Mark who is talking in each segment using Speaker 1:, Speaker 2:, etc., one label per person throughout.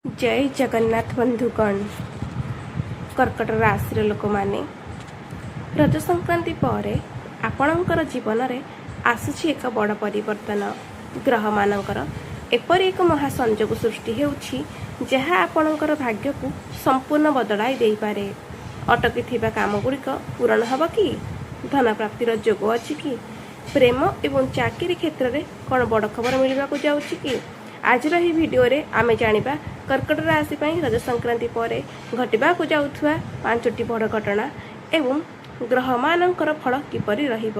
Speaker 1: ଜୟ ଜଗନ୍ନାଥ ବନ୍ଧୁଗଣ। କର୍କଟ ରାଶିର ଲୋକମାନେ, ରଜ ସଂକ୍ରାନ୍ତି ପରେ ଆପଣଙ୍କର ଜୀବନରେ ଆସୁଛି ଏକ ବଡ଼ ପରିବର୍ତ୍ତନ। ଗ୍ରହମାନଙ୍କର ଏପରି ଏକ ମହା ସଂଯୋଗ ସୃଷ୍ଟି ହେଉଛି, ଯାହା ଆପଣଙ୍କର ଭାଗ୍ୟକୁ ସମ୍ପୂର୍ଣ୍ଣ ବଦଳାଇ ଦେଇପାରେ। ଅଟକି ଥିବା କାମଗୁଡ଼ିକ ପୂରଣ ହେବ କି? ଧନ ପ୍ରାପ୍ତିର ଯୋଗ ଅଛି କି? ପ୍ରେମ ଏବଂ ଚାକିରି କ୍ଷେତ୍ରରେ କ'ଣ ବଡ଼ ଖବର ମିଳିବାକୁ ଯାଉଛି କି? ଆଜିର ଏହି ଭିଡ଼ିଓରେ ଆମେ ଜାଣିବା କର୍କଟ ରାଶି ପାଇଁ ରଜ ସଂକ୍ରାନ୍ତି ପରେ ଘଟିବାକୁ ଯାଉଥିବା ପାଞ୍ଚଟି ବଡ଼ ଘଟଣା ଏବଂ ଗ୍ରହମାନଙ୍କର ଫଳ କିପରି ରହିବ।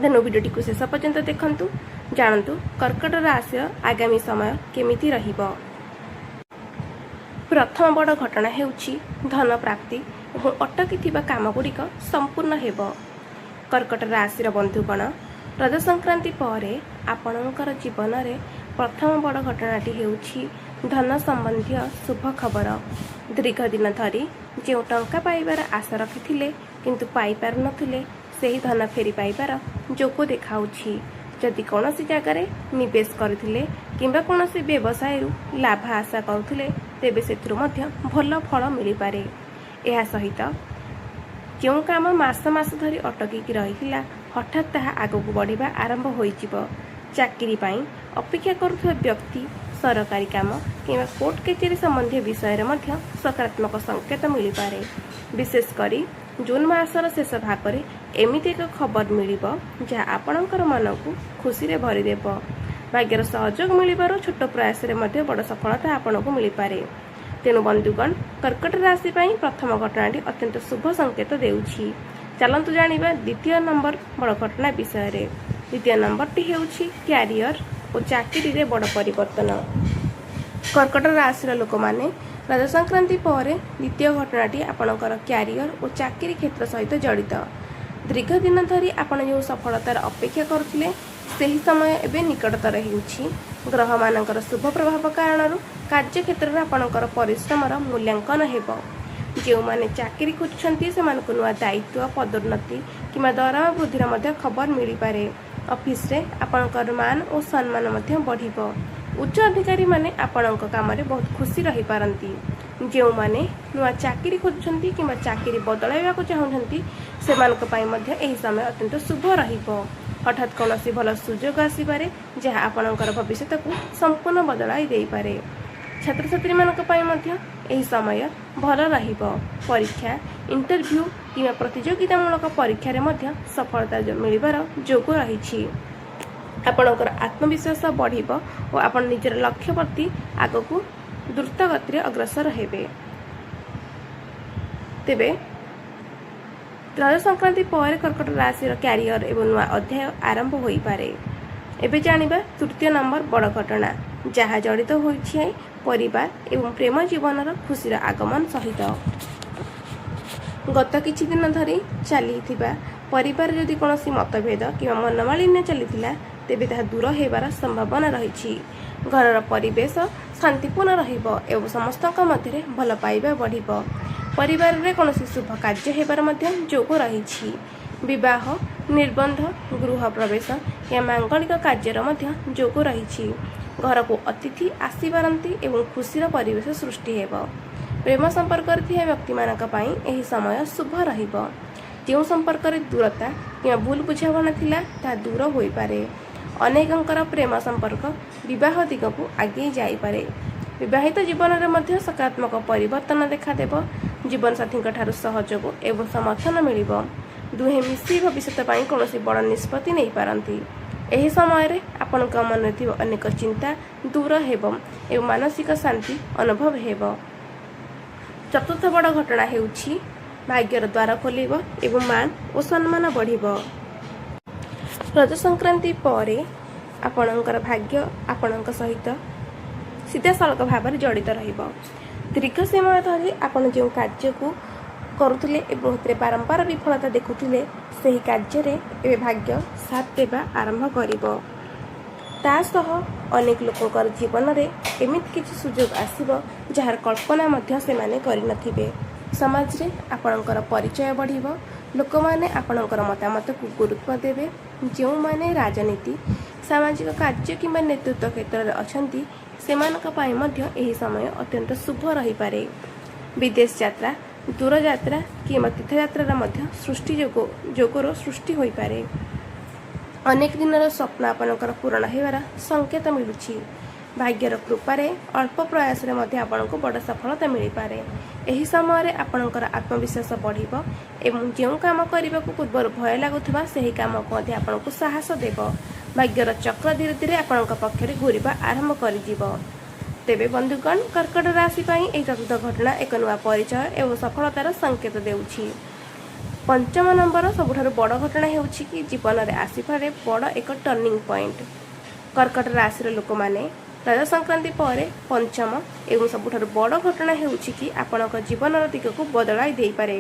Speaker 1: ତେଣୁ ଭିଡ଼ିଓଟିକୁ ଶେଷ ପର୍ଯ୍ୟନ୍ତ ଦେଖନ୍ତୁ। ଜାଣନ୍ତୁ କର୍କଟ ରାଶିର ଆଗାମୀ ସମୟ କେମିତି ରହିବ। ପ୍ରଥମ ବଡ଼ ଘଟଣା ହେଉଛି ଧନ ପ୍ରାପ୍ତି ଏବଂ ଅଟକି ଥିବା କାମଗୁଡ଼ିକ ସମ୍ପୂର୍ଣ୍ଣ ହେବ। କର୍କଟ ରାଶିର ବନ୍ଧୁଗଣ, ରଜ ସଂକ୍ରାନ୍ତି ପରେ ଆପଣଙ୍କର ଜୀବନରେ ପ୍ରଥମ ବଡ଼ ଘଟଣାଟି ହେଉଛି ଧନ ସମ୍ବନ୍ଧୀୟ ଶୁଭ ଖବର। ଦୀର୍ଘ ଦିନ ଧରି ଯେଉଁ ଟଙ୍କା ପାଇବାର ଆଶା ରଖିଥିଲେ କିନ୍ତୁ ପାଇପାରୁନଥିଲେ, ସେହି ଧନ ଫେରି ପାଇବାର ଯୋଗ ଦେଖାଉଛି। ଯଦି କୌଣସି ଜାଗାରେ ନିବେଶ କରିଥିଲେ କିମ୍ବା କୌଣସି ବ୍ୟବସାୟରୁ ଲାଭ ଆଶା କରୁଥିଲେ, ତେବେ ସେଥିରୁ ମଧ୍ୟ ଭଲ ଫଳ ମିଳିପାରେ। ଏହା ସହିତ ଯେଉଁ କାମ ମାସ ମାସ ଧରି ଅଟକିକି ରହିଥିଲା, ହଠାତ୍ ତାହା ଆଗକୁ ବଢ଼ିବା ଆରମ୍ଭ ହୋଇଯିବ। ଚାକିରି ପାଇଁ ଅପେକ୍ଷା କରୁଥିବା ବ୍ୟକ୍ତି ସରକାରୀ କାମ କିମ୍ବା କୋର୍ଟ କଚେରୀ ସମ୍ବନ୍ଧୀୟ ବିଷୟରେ ମଧ୍ୟ ସକାରାତ୍ମକ ସଂକେତ ମିଳିପାରେ। ବିଶେଷ କରି ଜୁନ୍ ମାସର ଶେଷ ଭାଗରେ ଏମିତି ଏକ ଖବର ମିଳିବ, ଯାହା ଆପଣଙ୍କର ମନକୁ ଖୁସିରେ ଭରିଦେବ। ଭାଗ୍ୟର ସହଯୋଗ ମିଳିବାରୁ ଛୋଟ ପ୍ରୟାସରେ ମଧ୍ୟ ବଡ଼ ସଫଳତା ଆପଣଙ୍କୁ ମିଳିପାରେ। ତେଣୁ ବନ୍ଧୁଗଣ, କର୍କଟ ରାଶି ପାଇଁ ପ୍ରଥମ ଘଟଣାଟି ଅତ୍ୟନ୍ତ ଶୁଭ ସଂକେତ ଦେଉଛି। ଚାଲନ୍ତୁ ଜାଣିବା ଦ୍ୱିତୀୟ ନମ୍ବର ବଡ଼ ଘଟଣା ବିଷୟରେ। ଦ୍ୱିତୀୟ ନମ୍ବରଟି ହେଉଛି କ୍ୟାରିୟର ଓ ଚାକିରିରେ ବଡ଼ ପରିବର୍ତ୍ତନ। କର୍କଟ ରାଶିର ଲୋକମାନେ, ରଜ ସଂକ୍ରାନ୍ତି ପରେ ଦ୍ୱିତୀୟ ଘଟଣାଟି ଆପଣଙ୍କର କ୍ୟାରିୟର ଓ ଚାକିରି କ୍ଷେତ୍ର ସହିତ ଜଡ଼ିତ। ଦୀର୍ଘ ଦିନ ଧରି ଆପଣ ଯେଉଁ ସଫଳତାର ଅପେକ୍ଷା କରୁଥିଲେ, ସେହି ସମୟ ଏବେ ନିକଟତର ହେଉଛି। ଗ୍ରହମାନଙ୍କର ଶୁଭ ପ୍ରଭାବ କାରଣରୁ କାର୍ଯ୍ୟକ୍ଷେତ୍ରରେ ଆପଣଙ୍କର ପରିଶ୍ରମର ମୂଲ୍ୟାଙ୍କନ ହେବ। ଯେଉଁମାନେ ଚାକିରି ଖୋଜୁଛନ୍ତି, ସେମାନଙ୍କୁ ନୂଆ ଦାୟିତ୍ୱ, ପଦୋନ୍ନତି କିମ୍ବା ଦରମା ବୃଦ୍ଧିର ମଧ୍ୟ ଖବର ମିଳିପାରେ। ଅଫିସରେ ଆପଣଙ୍କର ମାନ ଓ ସମ୍ମାନ ମଧ୍ୟ ବଢ଼ିବ। ଉଚ୍ଚ ଅଧିକାରୀମାନେ ଆପଣଙ୍କ କାମରେ ବହୁତ ଖୁସି ରହିପାରନ୍ତି। ଯେଉଁମାନେ ନୂଆ ଚାକିରି ଖୋଜୁଛନ୍ତି କିମ୍ବା ଚାକିରି ବଦଳାଇବାକୁ ଚାହୁଁଛନ୍ତି, ସେମାନଙ୍କ ପାଇଁ ମଧ୍ୟ ଏହି ସମୟ ଅତ୍ୟନ୍ତ ଶୁଭ ରହିବ। ହଠାତ୍ କୌଣସି ଭଲ ସୁଯୋଗ ଆସିପାରେ, ଯାହା ଆପଣଙ୍କର ଭବିଷ୍ୟତକୁ ସମ୍ପୂର୍ଣ୍ଣ ବଦଳାଇ ଦେଇପାରେ। ଛାତ୍ରଛାତ୍ରୀମାନଙ୍କ ପାଇଁ ମଧ୍ୟ ଏହି ସମୟ ଭଲ ରହିବ। ପରୀକ୍ଷା, ଇଣ୍ଟରଭ୍ୟୁ କିମ୍ବା ପ୍ରତିଯୋଗିତାମୂଳକ ପରୀକ୍ଷାରେ ମଧ୍ୟ ସଫଳତା ମିଳିବାର ଯୋଗ ରହିଛି। ଆପଣଙ୍କର ଆତ୍ମବିଶ୍ୱାସ ବଢ଼ିବ ଓ ଆପଣ ନିଜର ଲକ୍ଷ୍ୟ ପ୍ରତି ଆଗକୁ ଦ୍ରୁତ ଗତିରେ ଅଗ୍ରସର ହେବେ। ତେବେ ରଜ ସଂକ୍ରାନ୍ତି ପରେ କର୍କଟ ରାଶିର କ୍ୟାରିୟର ଏବଂ ନୂଆ ଅଧ୍ୟାୟ ଆରମ୍ଭ ହୋଇପାରେ। ଏବେ ଜାଣିବା ତୃତୀୟ ନମ୍ବର ବଡ଼ ଘଟଣା, ଯାହା ଜଡ଼ିତ ହୋଇଛି ପରିବାର ଏବଂ ପ୍ରେମ ଜୀବନର ଖୁସିର ଆଗମନ ସହିତ। ଗତ କିଛି ଦିନ ଧରି ଚାଲିଥିବା ପରିବାର ଯଦି କୌଣସି ମତଭେଦ କିମ୍ବା ମନମାଳିନ୍ୟ ଚାଲିଥିଲା, ତେବେ ତାହା ଦୂର ହେବାର ସମ୍ଭାବନା ରହିଛି। ଘରର ପରିବେଶ ଶାନ୍ତିପୂର୍ଣ୍ଣ ରହିବ ଏବଂ ସମସ୍ତଙ୍କ ମଧ୍ୟରେ ଭଲ ପାଇବା ବଢ଼ିବ। ପରିବାରରେ କୌଣସି ଶୁଭ କାର୍ଯ୍ୟ ହେବାର ମଧ୍ୟ ଯୋଗ ରହିଛି। ବିବାହ, ନିର୍ବନ୍ଧ, ଗୃହ ପ୍ରବେଶ କିମ୍ବା ମାଙ୍ଗଳିକ କାର୍ଯ୍ୟର ମଧ୍ୟ ଯୋଗ ରହିଛି। ଘରକୁ ଅତିଥି ଆସିପାରନ୍ତି ଏବଂ ଖୁସିର ପରିବେଶ ସୃଷ୍ଟି ହେବ। ପ୍ରେମ ସମ୍ପର୍କରେ ଥିବା ବ୍ୟକ୍ତିମାନଙ୍କ ପାଇଁ ଏହି ସମୟ ଶୁଭ ରହିବ। ଯେଉଁ ସମ୍ପର୍କରେ ଦୂରତା କିମ୍ବା ଭୁଲ ବୁଝାମଣା ଥିଲା, ତାହା ଦୂର ହୋଇପାରେ। ଅନେକଙ୍କର ପ୍ରେମ ସମ୍ପର୍କ ବିବାହ ଦିଗକୁ ଆଗେଇ ଯାଇପାରେ। ବିବାହିତ ଜୀବନରେ ମଧ୍ୟ ସକାରାତ୍ମକ ପରିବର୍ତ୍ତନ ଦେଖାଦେବ। ଜୀବନସାଥୀଙ୍କ ଠାରୁ ସହଯୋଗ ଏବଂ ସମର୍ଥନ ମିଳିବ। ଦୁହେଁ ମିଶି ଭବିଷ୍ୟତ ପାଇଁ କୌଣସି ବଡ଼ ନିଷ୍ପତ୍ତି ନେଇପାରନ୍ତି। ଏହି ସମୟରେ ଆପଣଙ୍କ ମନରେ ଥିବା ଅନେକ ଚିନ୍ତା ଦୂର ହେବ ଏବଂ ମାନସିକ ଶାନ୍ତି ଅନୁଭବ ହେବ। ଚତୁର୍ଥ ବଡ଼ ଘଟଣା ହେଉଛି ଭାଗ୍ୟର ଦ୍ୱାର ଖୋଲିବ ଏବଂ ମାନ ଓ ସମ୍ମାନ ବଢ଼ିବ। ରଜ ସଂକ୍ରାନ୍ତି ପରେ ଆପଣଙ୍କର ଭାଗ୍ୟ ଆପଣଙ୍କ ସହିତ ସିଧାସଳଖ ଭାବରେ ଜଡ଼ିତ ରହିବ। ଦୀର୍ଘ ସମୟ ଧରି ଆପଣ ଯେଉଁ କାର୍ଯ୍ୟକୁ କରୁଥିଲେ ଏବଂ ସେଥିରେ ବାରମ୍ବାର ବିଫଳତା ଦେଖୁଥିଲେ, ସେହି କାର୍ଯ୍ୟରେ ଏବେ ଭାଗ୍ୟ ସାଥ ଦେବା ଆରମ୍ଭ କରିବ। ତା ସହ ଅନେକ ଲୋକଙ୍କର ଜୀବନରେ ଏମିତି କିଛି ସୁଯୋଗ ଆସିବ, ଯାହାର କଳ୍ପନା ମଧ୍ୟ ସେମାନେ କରିନଥିବେ। ସମାଜରେ ଆପଣଙ୍କର ପରିଚୟ ବଢ଼ିବ। ଲୋକମାନେ ଆପଣଙ୍କର ମତାମତକୁ ଗୁରୁତ୍ୱ ଦେବେ। ଯେଉଁମାନେ ରାଜନୀତି, ସାମାଜିକ କାର୍ଯ୍ୟ କିମ୍ବା ନେତୃତ୍ୱ କ୍ଷେତ୍ରରେ ଅଛନ୍ତି, ସେମାନଙ୍କ ପାଇଁ ମଧ୍ୟ ଏହି ସମୟ ଅତ୍ୟନ୍ତ ଶୁଭ ରହିପାରେ। ବିଦେଶ ଯାତ୍ରା, ଦୂରଯାତ୍ରା କିମ୍ବା ତୀର୍ଥଯାତ୍ରାର ମଧ୍ୟ ସୃଷ୍ଟି ଯୋଗ ଯୋଗର ସୃଷ୍ଟି ହୋଇପାରେ। ଅନେକ ଦିନର ସ୍ୱପ୍ନ ଆପଣଙ୍କର ପୂରଣ ହେବାର ସଂକେତ ମିଳୁଛି। ଭାଗ୍ୟର କୃପାରେ ଅଳ୍ପ ପ୍ରୟାସରେ ମଧ୍ୟ ଆପଣଙ୍କୁ ବଡ଼ ସଫଳତା ମିଳିପାରେ। ଏହି ସମୟରେ ଆପଣଙ୍କର ଆତ୍ମବିଶ୍ୱାସ ବଢ଼ିବ ଏବଂ ଯେଉଁ କାମ କରିବାକୁ ପୂର୍ବରୁ ଭୟ ଲାଗୁଥିବା, ସେହି କାମକୁ ମଧ୍ୟ ଆପଣଙ୍କୁ ସାହସ ଦେବ। ଭାଗ୍ୟର ଚକ୍ର ଧୀରେ ଧୀରେ ଆପଣଙ୍କ ପକ୍ଷରେ ଘୂରିବା ଆରମ୍ଭ କରିଯିବ। ତେବେ ବନ୍ଧୁଗଣ, କର୍କଟ ରାଶି ପାଇଁ ଏହି ଚତୁର୍ଥ ଘଟଣା ଏକ ନୂଆ ପରିଚୟ ଏବଂ ସଫଳତାର ସଂକେତ ଦେଉଛି। ପଞ୍ଚମ ନମ୍ବର ସବୁଠାରୁ ବଡ଼ ଘଟଣା ହେଉଛି କି ଜୀବନରେ ଆସିପାରେ ବଡ଼ ଏକ ଟର୍ଣ୍ଣିଂ ପଏଣ୍ଟ। କର୍କଟ ରାଶିର ଲୋକମାନେ, ରଜ ସଂକ୍ରାନ୍ତି ପରେ ପଞ୍ଚମ ଏବଂ ସବୁଠାରୁ ବଡ଼ ଘଟଣା ହେଉଛି କି ଆପଣଙ୍କ ଜୀବନର ଦିଗକୁ ବଦଳାଇ ଦେଇପାରେ।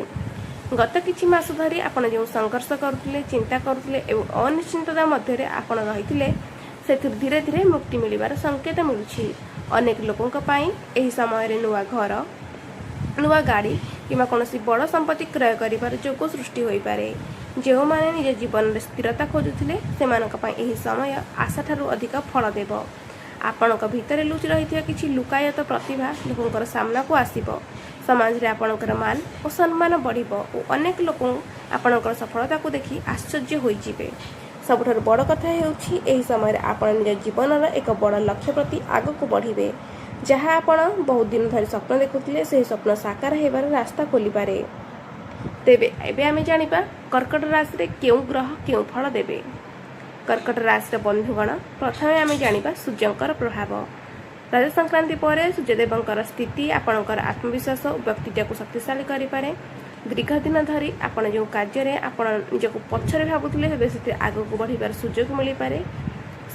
Speaker 1: ଗତ କିଛି ମାସ ଧରି ଆପଣ ଯେଉଁ ସଂଘର୍ଷ କରୁଥିଲେ, ଚିନ୍ତା କରୁଥିଲେ ଏବଂ ଅନିଶ୍ଚିତତା ମଧ୍ୟରେ ଆପଣ ରହିଥିଲେ, ସେଥିରୁ ଧୀରେ ଧୀରେ ମୁକ୍ତି ମିଳିବାର ସଂକେତ ମିଳୁଛି। ଅନେକ ଲୋକଙ୍କ ପାଇଁ ଏହି ସମୟରେ ନୂଆ ଘର, ନୂଆ ଗାଡ଼ି କିମ୍ବା କୌଣସି ବଡ଼ ସମ୍ପତ୍ତି କ୍ରୟ କରିବାର ଯୋଗ ସୃଷ୍ଟି ହୋଇପାରେ। ଯେଉଁମାନେ ନିଜ ଜୀବନରେ ସ୍ଥିରତା ଖୋଜୁଥିଲେ, ସେମାନଙ୍କ ପାଇଁ ଏହି ସମୟ ଆଶାଠାରୁ ଅଧିକ ଫଳ ଦେବ। ଆପଣଙ୍କ ଭିତରେ ଲୁଚି ରହିଥିବା କିଛି ଲୁକାୟତ ପ୍ରତିଭା ଲୋକଙ୍କର ସାମ୍ନାକୁ ଆସିବ। ସମାଜରେ ଆପଣଙ୍କର ମାନ ଓ ସମ୍ମାନ ବଢ଼ିବ ଓ ଅନେକ ଲୋକ ଆପଣଙ୍କର ସଫଳତାକୁ ଦେଖି ଆଶ୍ଚର୍ଯ୍ୟ ହୋଇଯିବେ। ସବୁଠାରୁ ବଡ଼ କଥା ହେଉଛି, ଏହି ସମୟରେ ଆପଣ ନିଜ ଜୀବନର ଏକ ବଡ଼ ଲକ୍ଷ୍ୟ ପ୍ରତି ଆଗକୁ ବଢ଼ିବେ। ଯାହା ଆପଣ ବହୁତ ଦିନ ଧରି ସ୍ୱପ୍ନ ଦେଖୁଥିଲେ, ସେହି ସ୍ୱପ୍ନ ସାକାର ହେବାର ରାସ୍ତା ଖୋଲିପାରେ। ତେବେ ଏବେ ଆମେ ଜାଣିବା କର୍କଟ ରାଶିରେ କେଉଁ ଗ୍ରହ କେଉଁ ଫଳ ଦେବେ। କର୍କଟ ରାଶିର ବନ୍ଧୁଗଣ, ପ୍ରଥମେ ଆମେ ଜାଣିବା ସୂର୍ଯ୍ୟଙ୍କର ପ୍ରଭାବ। ରଜ ସଂକ୍ରାନ୍ତି ପରେ ସୂର୍ଯ୍ୟଦେବଙ୍କର ସ୍ଥିତି ଆପଣଙ୍କର ଆତ୍ମବିଶ୍ୱାସ ଓ ବ୍ୟକ୍ତିତ୍ୱକୁ ଶକ୍ତିଶାଳୀ କରିପାରେ। ଦୀର୍ଘ ଦିନ ଧରି ଆପଣ ଯେଉଁ କାର୍ଯ୍ୟରେ ଆପଣ ନିଜକୁ ପଛରେ ଭାବୁଥିଲେ, ଏବେ ସେଥିରେ ଆଗକୁ ବଢ଼ିବାର ସୁଯୋଗ ମିଳିପାରେ।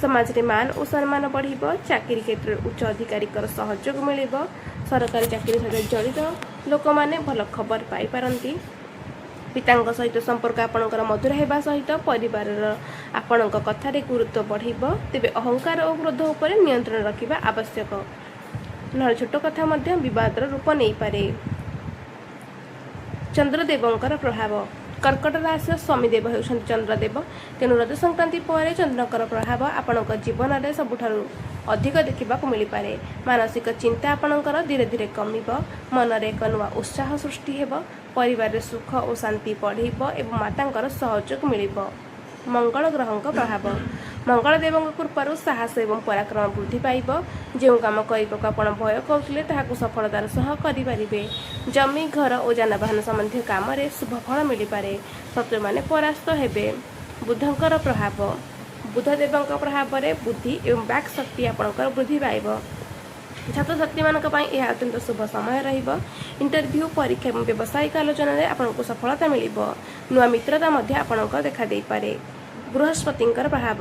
Speaker 1: ସମାଜରେ ମାନ ଓ ସମ୍ମାନ ବଢ଼ିବ। ଚାକିରି କ୍ଷେତ୍ରରେ ଉଚ୍ଚ ଅଧିକାରୀଙ୍କର ସହଯୋଗ ମିଳିବ। ସରକାରୀ ଚାକିରି ସହିତ ଜଡ଼ିତ ଲୋକମାନେ ଭଲ ଖବର ପାଇପାରନ୍ତି। ପିତାଙ୍କ ସହିତ ସମ୍ପର୍କ ଆପଣଙ୍କର ମଧୁର ହେବା ସହିତ ପରିବାରର ଆପଣଙ୍କ କଥାରେ ଗୁରୁତ୍ୱ ବଢ଼ିବ। ତେବେ ଅହଙ୍କାର ଓ କ୍ରୋଧ ଉପରେ ନିୟନ୍ତ୍ରଣ ରଖିବା ଆବଶ୍ୟକ, ନହେଲେ ଛୋଟ କଥା ମଧ୍ୟ ବିବାଦର ରୂପ ନେଇପାରେ। ଚନ୍ଦ୍ରଦେବଙ୍କର ପ୍ରଭାବ। କର୍କଟ ରାଶିର ସ୍ୱାମୀଦେବ ହେଉଛନ୍ତି ଚନ୍ଦ୍ରଦେବ। ତେଣୁ ରଜ ସଂକ୍ରାନ୍ତି ପରେ ଚନ୍ଦ୍ରଙ୍କର ପ୍ରଭାବ ଆପଣଙ୍କ ଜୀବନରେ ସବୁଠାରୁ ଅଧିକ ଦେଖିବାକୁ ମିଳିପାରେ। ମାନସିକ ଚିନ୍ତା ଆପଣଙ୍କର ଧୀରେ ଧୀରେ କମିବ। ମନରେ ଏକ ନୂଆ ଉତ୍ସାହ ସୃଷ୍ଟି ହେବ। ପରିବାରରେ ସୁଖ ଓ ଶାନ୍ତି ବଢ଼ିବ ଏବଂ ମାତାଙ୍କର ସହଯୋଗ ମିଳିବ। ମଙ୍ଗଳ ଗ୍ରହଙ୍କ ପ୍ରଭାବ। ମଙ୍ଗଳଦେବଙ୍କ କୃପାରୁ ସାହସ ଏବଂ ପରାକ୍ରମ ବୃଦ୍ଧି ପାଇବ। ଯେଉଁ କାମ କରିବାକୁ ଆପଣ ଭୟ କରୁଥିଲେ, ତାହାକୁ ସଫଳତାର ସହ କରିପାରିବେ। ଜମି, ଘର ଓ ଯାନବାହନ ସମ୍ବନ୍ଧୀୟ କାମରେ ଶୁଭ ଫଳ ମିଳିପାରେ। ଶତ୍ରୁମାନେ ପରାସ୍ତ ହେବେ। ବୁଧଙ୍କର ପ୍ରଭାବ। ବୁଧଦେବଙ୍କ ପ୍ରଭାବରେ ବୁଦ୍ଧି ଏବଂ ବାକ୍ ଶକ୍ତି ଆପଣଙ୍କର ବୃଦ୍ଧି ପାଇବ। ଛାତ୍ରଛାତ୍ରୀମାନଙ୍କ ପାଇଁ ଏହା ଅତ୍ୟନ୍ତ ଶୁଭ ସମୟ ରହିବ। ଇଣ୍ଟରଭ୍ୟୁ, ପରୀକ୍ଷା ଏବଂ ବ୍ୟବସାୟିକ ଆଲୋଚନାରେ ଆପଣଙ୍କୁ ସଫଳତା ମିଳିବ। ନୂଆ ମିତ୍ରତା ମଧ୍ୟ ଆପଣଙ୍କ ଦେଖାଦେଇପାରେ। ବୃହସ୍ପତିଙ୍କର ପ୍ରଭାବ।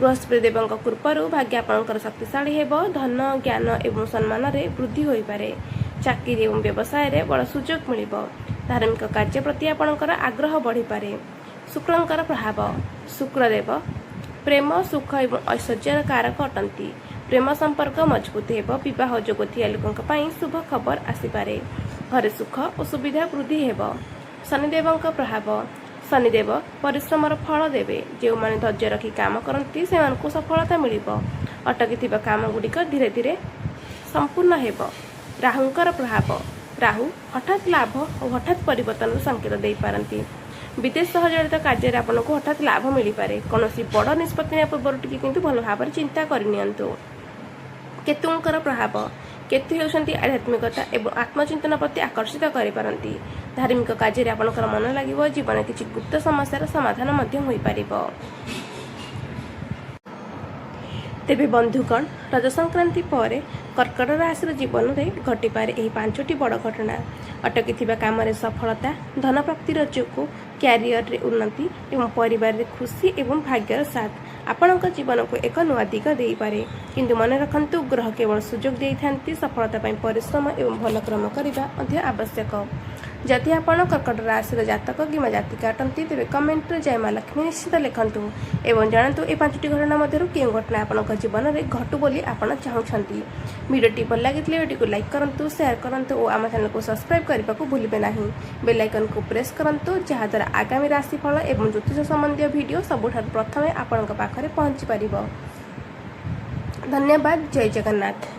Speaker 1: ବୃହସ୍ପତି ଦେବଙ୍କ କୃପାରୁ ଭାଗ୍ୟ ଆପଣଙ୍କର ଶକ୍ତିଶାଳୀ ହେବ। ଧନ, ଜ୍ଞାନ ଏବଂ ସମ୍ମାନରେ ବୃଦ୍ଧି ହୋଇପାରେ। ଚାକିରି ଏବଂ ବ୍ୟବସାୟରେ ବଡ଼ ସୁଯୋଗ ମିଳିବ। ଧାର୍ମିକ କାର୍ଯ୍ୟ ପ୍ରତି ଆପଣଙ୍କର ଆଗ୍ରହ ବଢ଼ିପାରେ। ଶୁକ୍ରଙ୍କର ପ୍ରଭାବ। ଶୁକ୍ରଦେବ ପ୍ରେମ, ସୁଖ ଏବଂ ଐଶ୍ୱର୍ଯ୍ୟର କାରକ ଅଟନ୍ତି। ପ୍ରେମ ସମ୍ପର୍କ ମଜବୁତ ହେବ। ବିବାହ ଯୋଗ ଥିବା ଲୋକଙ୍କ ପାଇଁ ଶୁଭ ଖବର ଆସିପାରେ। ଘରେ ସୁଖ ଓ ସୁବିଧା ବୃଦ୍ଧି ହେବ। ଶନିଦେବଙ୍କ ପ୍ରଭାବ। ଶନିଦେବ ପରିଶ୍ରମର ଫଳ ଦେବେ। ଯେଉଁମାନେ ଧୈର୍ଯ୍ୟ ରଖି କାମ କରନ୍ତି, ସେମାନଙ୍କୁ ସଫଳତା ମିଳିବ। ଅଟକି ଥିବା କାମ ଗୁଡ଼ିକ ଧୀରେ ଧୀରେ ସମ୍ପୂର୍ଣ୍ଣ ହେବ। ରାହୁଙ୍କର ପ୍ରଭାବ। ରାହୁ ହଠାତ୍ ଲାଭ ଓ ହଠାତ୍ ପରିବର୍ତ୍ତନର ସଂକେତ ଦେଇପାରନ୍ତି। ବିଦେଶ ସହ ଜଡ଼ିତ କାର୍ଯ୍ୟରେ ଆପଣଙ୍କୁ ହଠାତ୍ ଲାଭ ମିଳିପାରେ। କୌଣସି ବଡ଼ ନିଷ୍ପତ୍ତି ନେବା ପୂର୍ବରୁ ଟିକେ କିନ୍ତୁ ଭଲ ଭାବରେ ଚିନ୍ତା କରିନିଅନ୍ତୁ। କେତୁଙ୍କର ପ୍ରଭାବ। କେତୁ ହେଉଛନ୍ତି ଆଧ୍ୟାତ୍ମିକତା ଏବଂ ଆତ୍ମଚିନ୍ତନ ପ୍ରତି ଆକର୍ଷିତ କରିପାରନ୍ତି। ଧାର୍ମିକ କାର୍ଯ୍ୟରେ ଆପଣଙ୍କର ମନ ଲାଗିବ। ଜୀବନରେ କିଛି ଗୁପ୍ତ ସମସ୍ୟାର ସମାଧାନ ମଧ୍ୟ ହୋଇପାରିବ। ତେବେ ବନ୍ଧୁଗଣ, ରଜ ସଂକ୍ରାନ୍ତି ପରେ କର୍କଟ ରାଶିର ଜୀବନରେ ଘଟିପାରେ ଏହି ପାଞ୍ଚଟି ବଡ଼ ଘଟଣା। ଅଟକି ଥିବା କାମରେ ସଫଳତା, ଧନପ୍ରାପ୍ତିର ଯୋଗ, କ୍ୟାରିୟରରେ ଉନ୍ନତି ଏବଂ ପରିବାରରେ ଖୁସି ଏବଂ ଭାଗ୍ୟର ସାଥ ଆପଣଙ୍କ ଜୀବନକୁ ଏକ ନୂଆ ଦିଗ ଦେଇପାରେ। କିନ୍ତୁ ମନେ ରଖନ୍ତୁ, ଗ୍ରହ କେବଳ ସୁଯୋଗ ଦେଇଥାନ୍ତି। ସଫଳତା ପାଇଁ ପରିଶ୍ରମ ଏବଂ ଭଲ କର୍ମ କରିବା ମଧ୍ୟ ଆବଶ୍ୟକ। ଯଦି ଆପଣ କର୍କଟ ରାଶିର ଜାତକ କିମ୍ବା ଜାତିକା ଅଟନ୍ତି, ତେବେ କମେଣ୍ଟରେ ଜୟ ମା ଲକ୍ଷ୍ମୀ ନିଶ୍ଚିତ ଲେଖନ୍ତୁ ଏବଂ ଜଣାନ୍ତୁ ଏ ପାଞ୍ଚଟି ଘଟଣା ମଧ୍ୟରୁ କେଉଁ ଘଟଣା ଆପଣଙ୍କ ଜୀବନରେ ଘଟୁ ବୋଲି ଆପଣ ଚାହୁଁଛନ୍ତି। ଭିଡ଼ିଓଟି ଭଲ ଲାଗିଥିଲେ ଏଟିକୁ ଲାଇକ୍ କରନ୍ତୁ, ସେୟାର କରନ୍ତୁ ଓ ଆମ ଚ୍ୟାନେଲକୁ ସବସ୍କ୍ରାଇବ୍ କରିବାକୁ ଭୁଲିବେ ନାହିଁ। ବେଲ୍ ଆଇକନ୍କୁ ପ୍ରେସ୍ କରନ୍ତୁ, ଯାହାଦ୍ୱାରା ଆଗାମୀ ରାଶିଫଳ ଏବଂ ଜ୍ୟୋତିଷ ସମ୍ବନ୍ଧୀୟ ଭିଡ଼ିଓ ସବୁଠାରୁ ପ୍ରଥମେ ଆପଣଙ୍କ ପାଖରେ ପହଞ୍ଚି ପାରିବ। ଧନ୍ୟବାଦ। ଜୟ ଜଗନ୍ନାଥ।